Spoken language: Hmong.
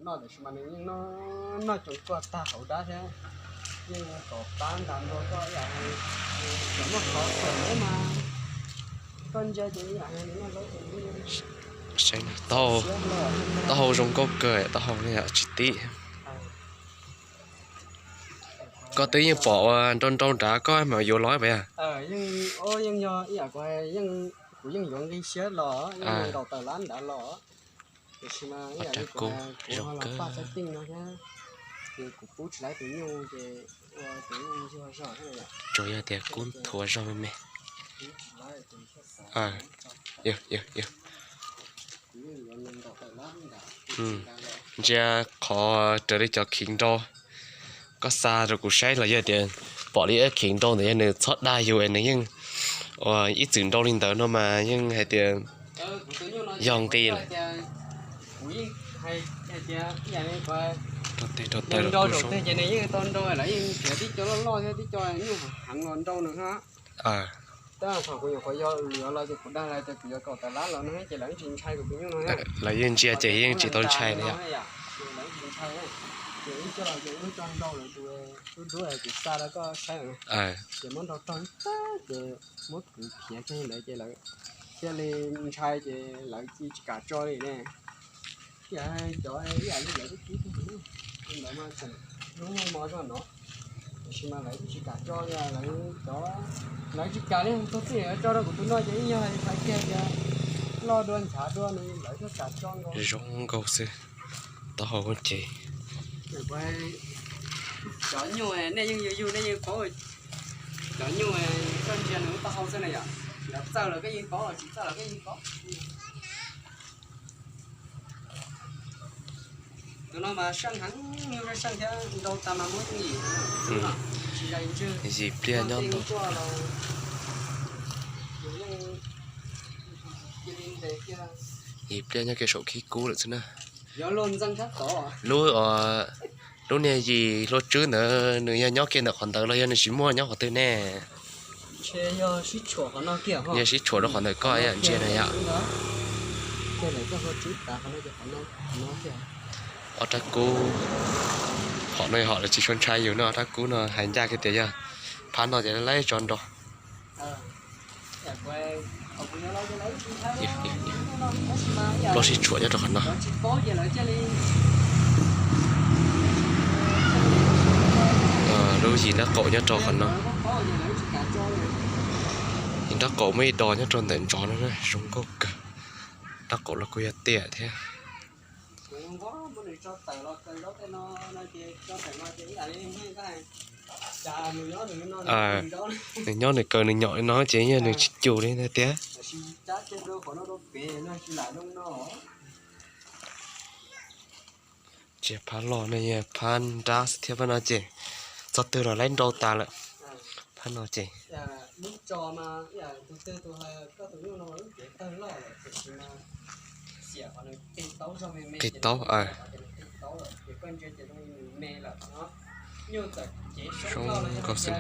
Noj tiam sis mas nws yeej noj, noj tsoom kuaj tag hauv dab thiab. Yeej kom pab ntas nrog koj ib yam, cov muaj qhov kawm mas koj ntsia ces ib yam noj zaub ces, taub hau zoo nkauj kawg, taub hau tsis tib. Koj twb yeej pom ua nrau nrau nrad koj mam yuav los pas yog? Yeej, yeej yog ib yam kuv, kuv yeej yuav nqi siab los, yeej nkaum tawm lab nrad los. Tiam sis mas ib yam li kuv, kuv ho los faj xab tiej no thiab, ces kuv pub tsis laib tus nyuj ces ua tus nyuj ntsuag zog thiab. Tsuas yog tias kub nthuav zog me me. Ntsia qhov raws li cov khiv nrau koj xa rau kuv saib los yog tias pom li ib khiv nrau ntawd yog nws txhob dag yus es nws yeej ua ib txwm nrau li ntawd no mas yeej hais tias yog nqi lawm. Rau tes rau taw los kuj zoo. Ces nws yeej tau nrau lawv yeej nrhiav tib co loj loj thiab tib co nyuj heev los nrau nws na. Tab thaum kuv nyuam qhuav yog lwm los ces kuv dag lawv tias kuv yuav kaum tawm lab los no ces lawv yeej tsis ntshai kuv tus nyuj no. Lawv yeej ntsia ces yeej tsis tau ntshai li yom. Lawv yeej tsis ntshai. Ces ib co los ces wb coj nrau lawv tus dub dub kuv xa rau koj saib. Ces muab nrau tag ces muab kwv khiav kiag ntawd ces lawv thiaj li ntshai ces lawv cia tsis kam tso li ne. Ib yam cov ib yam li lawv twb kib tug ntawd mas tseem hlub mos zog no, tiam sis mas lawv tsis kam tso li lawv cov, lawv tsis kam li tug txij tso rau kuv tus no ces ib yog hais tias loj dua nchav dua nws lawv thiaj kam tso nkaus. Zoo nkauj xwb, taub hau ces. Cov nyuj nej yeej yug yug nej yeej paub, cov nyuj koj ntsia nws lub taub hau xwb na yom, lawv txawj los koj yeej paub, tsis txawj los koj yeej paub. Tus no mas seej heev, nyuj seej thiab nrau tas mas muab yooj yim, tsis zais ntswg. Yim pliag nyob ntau, yim pliag nyob kiag saum khib kub lawm xwb na. Lub, lub niag yim hlua tswb ntawd nws yog nyob kiag ntawm qhov ntawd los yog nws tsis muaj nyob qhov twg ne? Yog sib tshuam rau qhov ntawm koj ntsia na yom. Ob rab kub, hom no hom lawv tsis tshua ntshai yus no, ob rab kub no hais ncaj kiag tias yog phab no ces laib tso nrau. Lub sib tshuam nyob rau qhov no. Lub yim nrab qaum nyob rau qhov no. Yim nrab qaum muaj ib do nyob rau ntawm ntsos no zoo nkauj kawg. Nrab qaum los kuj yog tiam thiab. Nws nyob nws kaw nws nyom li no ces yog nws tsis cum li ntag tiag. Tsis phab loj no yog phab nrab thiab, phab no ces txog twg los laib nrau tas lawm. Phab no ces qig taub, zoo nkauj xwb.